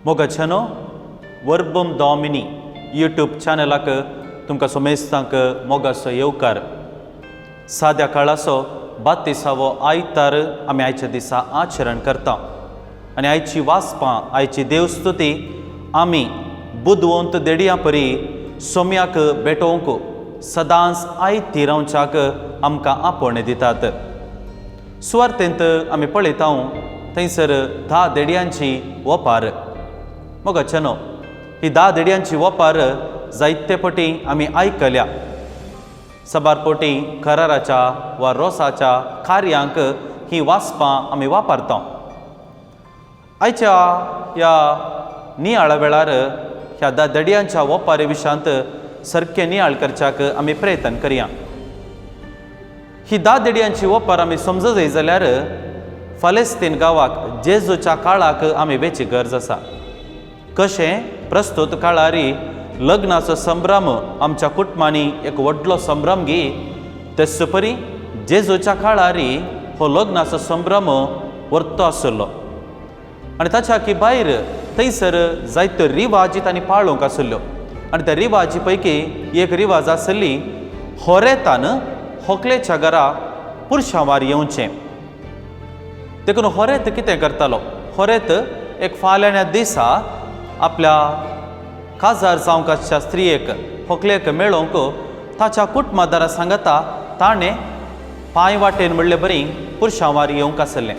मोगाच्यानो, वर्बम डॉमिनी YouTube चॅनलाक तुमकां सोमेस्तांक मोगाचो येवकार. साद्या काळाचो बात्तिसावो आयतार आमी आयच्या दिसा आचरण करता आनी आयची वाचपां, आयची देवस्तुती आमी बुदवंत देडया परी सोम्याक भेटोवंक सदांच आयती रावच्याक आमकां आपोवणें दितात. सुवार्तेंत आमी पळयता थंयसर 10 देडयांची ओपार. मोगाच्यानो, ही 10 देडयांची ओपार जायते पटी आमी आयकल्या. सबार पटी कराराच्या वा रोसाच्या कार्यांक ही वाचपां आमी वापरता. आयच्या ह्या नियाळा वेळार ह्या 10 देडयांच्या ओपारी विशयांत सारकें नियाळ करच्याक आमी प्रयत्न करया. ही 10 देडयांची ओपार आमी समजत जाय जाल्यार फालेस्तीन गांवाक जेजूच्या काळाक आमी वेची गरज आसा. कशें प्रस्तुत काळारी लग्नाचो संभ्रम आमच्या कुटुंबांनी एक व्हडलो संभ्रम गी, तेच परी जेजूच्या काळारी हो लग्नाचो संभ्रम व्हरतो आशिल्लो. आनी ताच्या की भायर थंयसर जायत्यो रिवाजी तांणी पाळूंक आशिल्ल्यो आनी त्या रिवाजी पैकी एक रिवाज आशिल्ली होरेतान होकलेच्या घरा पुरशांवार येवचें. देखून होरेत कितें करतालो? होरेत एक फाल्यां दिसा आपल्या काजार जावंक आसच्या स्त्रियेक, होकलेक मेळोवंक ताच्या कुटुंबादारा सांगता ताणें पांय वाटेन म्हणले बरी पुरशांवार येवंक आसलें.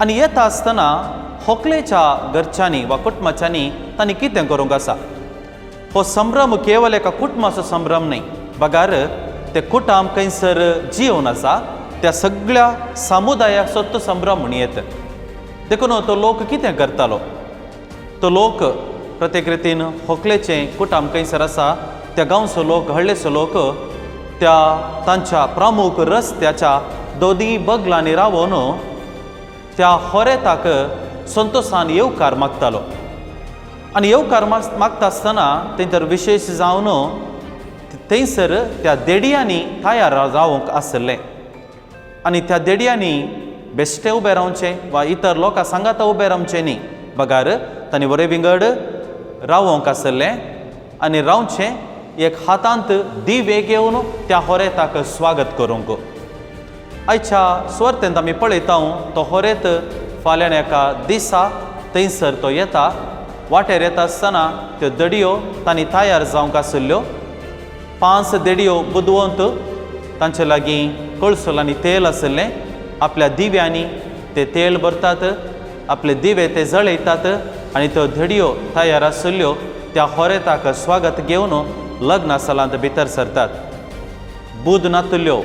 आनी येता आसतना होकलेच्या घरच्यांनी वा कुटुंबाच्यांनी तांणी कितें करूंक आसा? हो संभ्रम केवल एका कुटुंबाचो संभ्रम न्हय, बगार ते कुटुंब खंयसर जिवन आसा त्या सगळ्या समुदायाचो तो संभ्रम म्हण येत. देखून तो लोक कितें करतालो? तो लोक प्रत्येक रितीन होकलेचें कुटुंब खंयसर आसा त्या गांवचो लोक, हळ्ळेचो लोक त्या तांच्या प्रमुख रस्त्याच्या दोनी बगलांनी रावन त्या होरेताक संतोशान येवकार मागतालो. आनी येवकार मागता आसतना थंयसर विशेश जावन थंयसर त्या देडयांनी तयार रावंक आसलें आनी त्या देडयांनी बेश्टे उबे रावचें वा इतर लोकां सांगाता उबे रावचें न्ही, बगार तांणी बरें विंगड रावोंक आसलें आनी रावचें एक हातांत दिवे घेवन त्या होरेताक स्वागत करूंक. आयच्या सुवार्तेंत आमी पळयता तो होरेत फाल्यां एका दिसा थंयसर तो येता. वाटेर येता आसतना त्यो दडयो तांणी तयार जावंक आशिल्ल्यो. 5 देडयो बुदवंत, तांचे लागीं कळसुल आनी तेल आशिल्लें. आपल्या दिव्यांनी ते तेल भरतात, आपले दिवे ते जळयतात आनी त्यो धडयो तयार आशिल्ल्यो त्या होरेताक स्वागत घेवन लग्न सालांत भितर सरतात. बूद नातुल्यो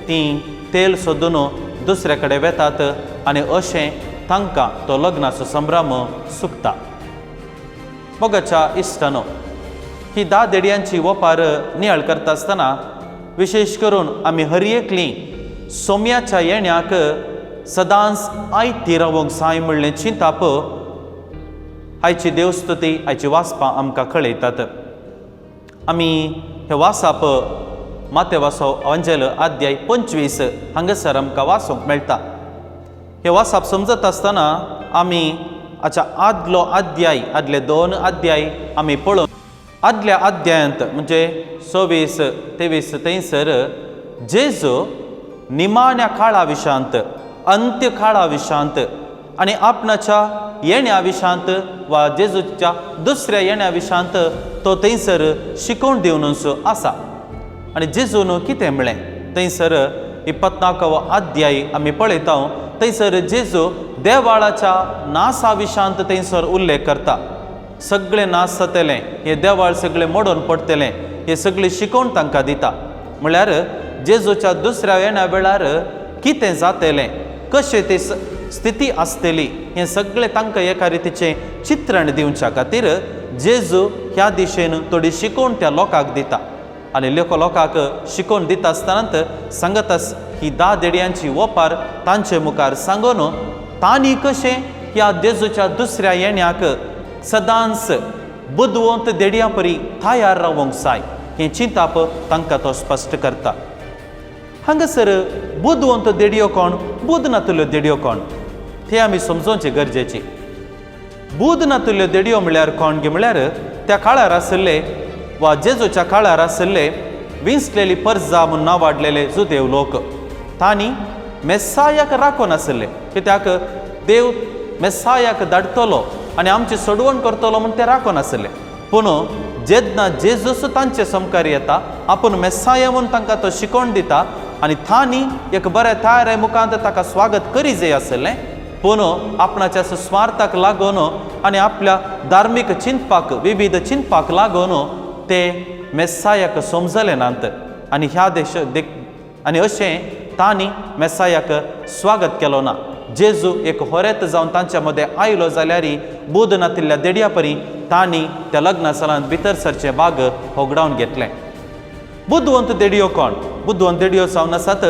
तीं तेल सोदून दुसरे कडेन वेतात आनी अशें तांकां तो लग्नाचो संभ्रम सुकता. मोगाच्या इश्टानो, ही 10 देडयांची ओपार नियाळ करता आसतना विशेश करून आमी हर एकली सोम्याच्या येण्याक सदांच आयती रावंक जाय म्हणलें चिंताप आयची देवस्तुती, आयची वाचपां आमकां कळयतात. आमी हे वासाप मातेवासो अंजल अध्याय 25 हांगासर आमकां वाचूंक मेळटा. हे वासाप समजत आसतना आमी आच्या आदलो अध्याय, आदले 2 अध्याय आमी पळोवन आदल्या अध्यायांत म्हणजे 26 23 थंयसर जेजू निमाण्या काळा विशांत, अंत्य काळा विशांत आनी आपणाच्या येण्या विशांत वा जेजूच्या दुसऱ्या येण्या विशांत तो थंयसर शिकोवन दिवनच आसा. आनी जेजून कितें म्हळें थंयसर 24वो अध्याय आमी पळयता. थंयसर जेजू देवाळाच्या नासा विशांत थंयसर उल्लेख करता. सगळें नास जातलें, हें देवाळ सगळें मोडून पडटलें, हें सगळें शिकोवन तांकां दिता. म्हळ्यार जेजूच्या दुसऱ्या येण्या वेळार कितें जातलें, कशें ते स्थिती आसतली, हें सगळें तांकां एका रितीचें चित्रण दिवच्या खातीर जेजू ह्या दिशेन थोडी शिकोवन त्या लोकांक दिता. आनी लोकांक शिकोवन दिता आसतना सांगत आस ही 10 देडयांची ओपार तांचे मुखार सांगून तांणी कशें ह्या जेजूच्या दुसऱ्या येण्याक सदांच बुदवंत देडयां परी तयार रावंक जाय हें चिंताप तांकां तो स्पश्ट करता. हांगासर बुदवंत देडयो कोण, बुद नातल्यो देडयो कोण, ते आमी समजोवचें गरजेचें. बूद नातुल्ल्यो देडयो म्हळ्यार कोण गे म्हळ्यार त्या काळार आशिल्ले वा जेजूच्या काळार आशिल्ले विंचलेली परजा म्हूण नांवाडलेले जुदेव लोक. तांणी मेस्सायाक राखून आशिल्ले, कित्याक देव मेस्सायाक धाडटलो आनी आमची सोडवण करतलो म्हूण ते राखून आशिल्ले. पूण जेन्ना जेजूस तांचे समकार येता, आपूण मेस्साया म्हूण तांकां तो शिकोवन दिता आनी तांणी एक बऱ्या तयारे मुखांत ताका स्वागत करी जाय आशिल्लें. पूण आपणाच्या स्वार्थाक लागून आनी आपल्या धार्मीक चिंतपाक, विविध चिंतपाक लागून ते मेस्सायाक समजले नात आनी ह्या देश आनी अशें तांणी मेस्सायाक स्वागत केलो ना. जेजू एक होरेत जावन तांच्या मदें आयलो जाल्यार बूद नातिल्ल्या देडया परी तांणी त्या लग्ना सालांत भितर सरचें बाग होगडावन घेतलें. बुदवंत देडयो कोण? बुदवंत देडयो जावन आसात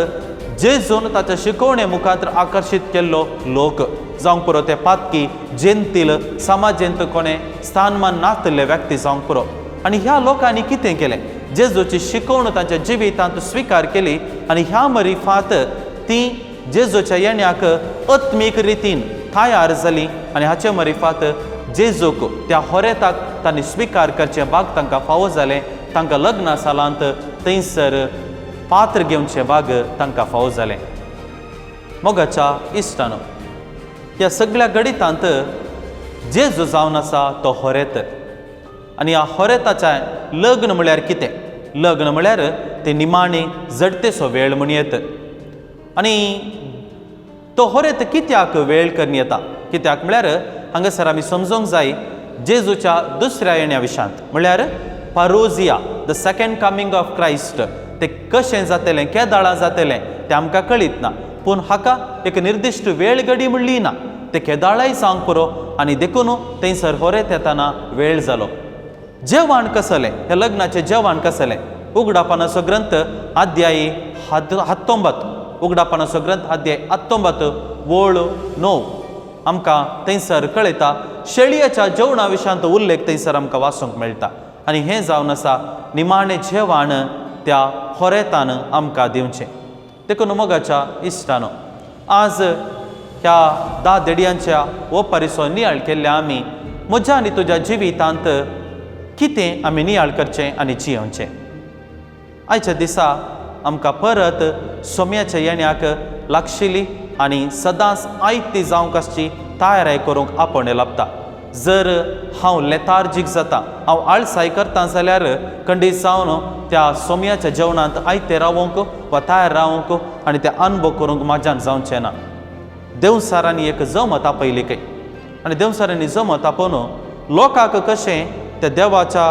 जेजून ताच्या शिकवणे मुखार आकर्शीत केल्लो लोक, जावंक पुरो ते पातकी, जेंतील, समाजेंत कोणें स्थानमान नातिल्ले व्यक्ती जावंक पुरो. आनी ह्या लोकांनी कितें केलें? जेजूची शिकवण तांच्या जिवितांत स्विकार केली आनी ह्या मरिफात ती जेजूच्या येण्याक आत्मीक रितीन तयार जाली आनी हाचे मरिफात जेजूक त्या होरेताक तांणी स्विकार करचें भाग तांकां फावो जालें. तांकां लग्ना सालांत थंयसर पात्र घेवचें भाग तांकां फावो जालें. मोगाच्या इश्टानो, ह्या सगळ्या गणितांत जेजू जावन आसा तो होरेत आनी ह्या होरेताचें लग्न म्हळ्यार कितें? लग्न म्हळ्यार ते निमाणे जडतेचो वेळ म्हण येत. आनी तो होरेत कित्याक वेळ करून येता? कित्याक म्हळ्यार हांगासर आमी समजूंक जाय जेजूच्या दुसऱ्या येण्या विशांत, म्हळ्यार parousia, the second coming of Christ, ते कशें जातलें, केदाळां जातलें तें आमकां कळीत ना. पूण हाका एक निर्दिश्ट वेळ घडी म्हणली ना, ते केदाळाय जावंक पुरो. आनी देखून थंयसर होरेत येताना वेळ जालो. जेवण कसलें? हे लग्नाचें जेवण कसलें? उगडापणाचो ग्रंथ अध्यायी 19, उगडापणाचो ग्रंथ अध्याय 19 वळ 9 आमकां थंयसर कळयता. शेळयेच्या जेवणा विशयांत उल्लेख थंयसर आमकां वाचूंक मेळटा आनी हें जावन आसा निमाणें जेवण त्या होरेतान आमकां दिवचें. देखून मोगाच्या इश्टानो, आज ह्या 10 देडयांच्या ओपारीचो नियाळ केल्ल्या आमी म्हज्या आनी तुज्या जिवितांत कितें आमी नियाळ करचें आनी जियोवचें. आयच्या दिसा आमकां परत सोम्याच्या येण्याक लागशिल्ली आनी सदांच आयती जावंक आसची तयाराय करूंक आपोवणें लाबता. जर हांव लेतार्जीक जाता, हांव आळसाय करता जाल्यार खंडीत जावन त्या सोम्याच्या जेवणांत आयते रावोंक वा तयार रावोंक आनी ते अनुभव करूंक म्हाज्यान जावचें ना. देवसारांनी एक जमत आपयली खंय आनी देवसारांनी जमत आपोवन लोकांक कशें त्या देवाच्या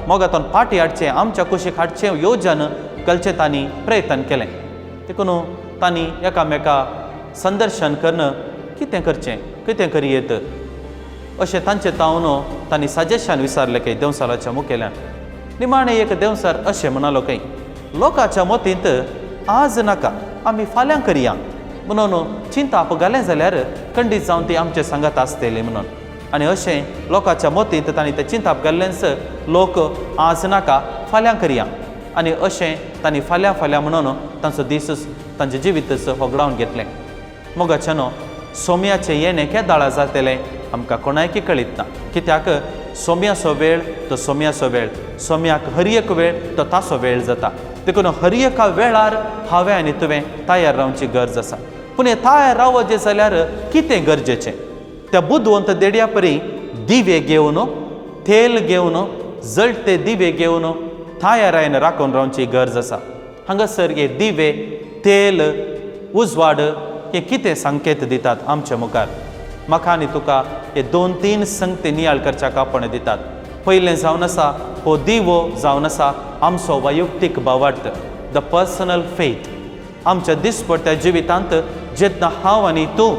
मोगांतून फाटी हाडचें, आमच्या कुशीक हाडचें योजन घालचें तांणी प्रयत्न केलें. देखून तांणी एकामेका संदर्शन करून कितें करचें, कितें करयेत अशें तांचे तावन तांणी सजेशन विचारलें खंय देवसाराच्या मुखेल्यान. निमाणें एक देवसार अशें म्हणालो खंय, लोकांच्या मतींत आज नाका, आमी फाल्यां करया म्हणून चिंताप घालें जाल्यार खंडीत जावन ती आमचे सांगात आसतली म्हणून. आनी अशें लोकांच्या मतींत तांणी तें चिंताप घाल्लेंच, लोक आज नाका फाल्यां करया आनी अशें तांणी फाल्यां फाल्यां म्हणून तांचो दीस, तांचें जिवीतच होगडावन घेतलें. मोगाच्यानो, सोम्याचें येणें केदाळा जातलें आमकां कोणायकी कळीत ना. कित्याक सोम्याचो वेळ तो सोम्याचो वेळ, सोम्याक हर एक वेळ तो ताचो वेळ जाता. देखून हर एका वेळार हांवें आनी तुवें तयार रावची गरज आसा. पूण हें तयार रावचें जाल्यार कितें गरजेचें? त्या बुदवंत देडया परी दिवे घेवन, तेल घेवन, जळटे दिवे घेवन तयारायन राखून रावची गरज आसा. हांगासर हे दिवे, तेल, उजवाड हे कितें संकेत दितात आमच्या मुखार? म्हाका आनी तुका हे 2-3 संगती नियाळ करच्याक आपण दितात. पयलें जावन आसा हो दिवो जावन आसा आमचो वैयक्तीक भावार्थ, the personal faith. आमच्या दिसपट्ट्या जिवितांत जेन्ना हांव आनी तूं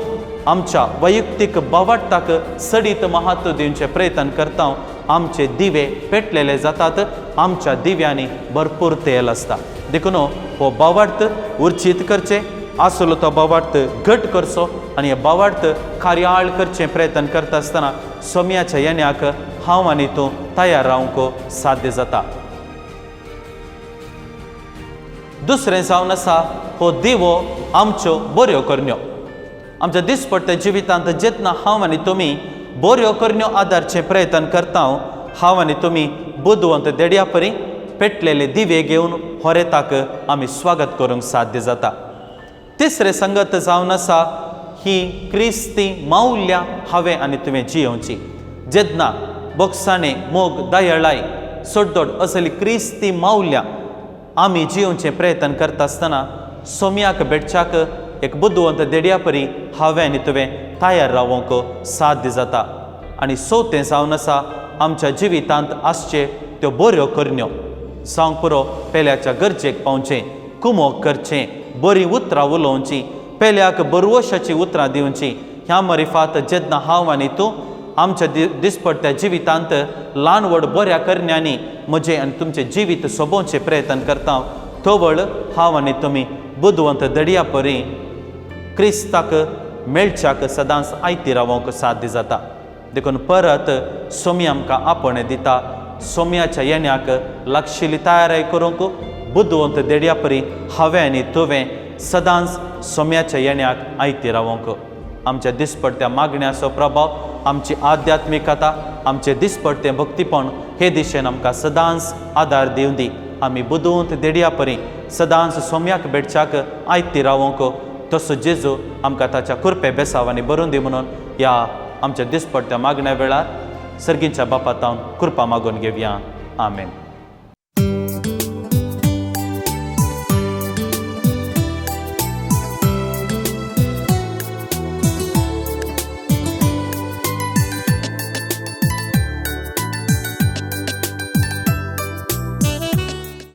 आमच्या वैयक्तीक भावार्थाक चडीत महत्व दिवचें प्रयत्न करता, आमचे दिवे पेटलेले जातात, आमच्या दिव्यांनी भरपूर तेल आसता. देखून हो भावार्थ उर्चीत करचें, आसलो तो भावार्थ घट करचो आनी हे भावार्थ कार्याळ करचें प्रयत्न करता आसतना सोम्याच्या येण्याक हांव आनी तूं तयार रावंक साध्य जाता. दुसरें जावन आसा हो दिवो आमच्यो बऱ्यो करण्यो. आमच्या दिसपट्ट्या जिवितांत जेन्ना हांव आनी तुमी बऱ्यो करण्यो आदारचें प्रयत्न करता. हांव आनी तुमी बुदवंत देडया परी पेटलेले दिवे घेवन होरेताक आमी स्वागत करूंक साध्य जाता. तिसरें संगत जावन आसा ही क्रिस्ती मावल्या हांवें आनी तुवें जियोवची. जेन्ना बोगसाणे, मोग, दयाळाय, सोडदोड असली क्रिस्ती मावल्या आमी जियोवचें प्रयत्न करता आसतना सोम्याक भेटच्याक एक बुदवंत देडया परी हांवें आनी तुवें तयार रावोंक साध्य जाता. आनी चवथें जावन आसा आमच्या जिवितांत आसचे त्यो बऱ्यो करण्यो, जावंक पुरो पेल्याच्या गरजेक पावचें, कुमोक करचें, बरीं उतरां उलोवचीं, पेल्याक बरवशाचीं उतरां दिवचीं. ह्या मरिफात जेन्ना हांव आनी तूं आमच्या दिसपडट्या जिवितांत ल्हान व्हड बऱ्या करण्यांनी म्हजें आनी तुमचें जिवीत सोबोवचें प्रयत्न करता, तवळ हांव आनी तुमी बुदवंत दडया परी क्रिस्ताक मेळच्याक सदांच आयती रावोंक साध्य जाता. देखून परत सोमी आमकां आपोवणें दिता. सोम्याच्या येण्याक लागशिल्ली तयारी करूंक बुदवंत देडया परी हांवें आनी तुवें सदांच सोम्याच्या येण्याक आयती रावोंक. आमच्या दिसपडट्या मागण्याचो प्रभाव, आमची आध्यात्मिकता, आमचें दिसपडटें भक्तीपण हे दिशेन आमकां सदांच आदार दिवं दी. आमी बुदवंत देडया परी सदांच सोम्याक भेटच्याक आयती रावोंक तसो जेजू आमकां ताच्या कुरपे बेसावांनी बरोवन दी म्हणून ह्या आमच्या दिसपडट्या मागण्या वेळार सर्गींच्या बापातावन कृपा मागून घेवया. आमेन.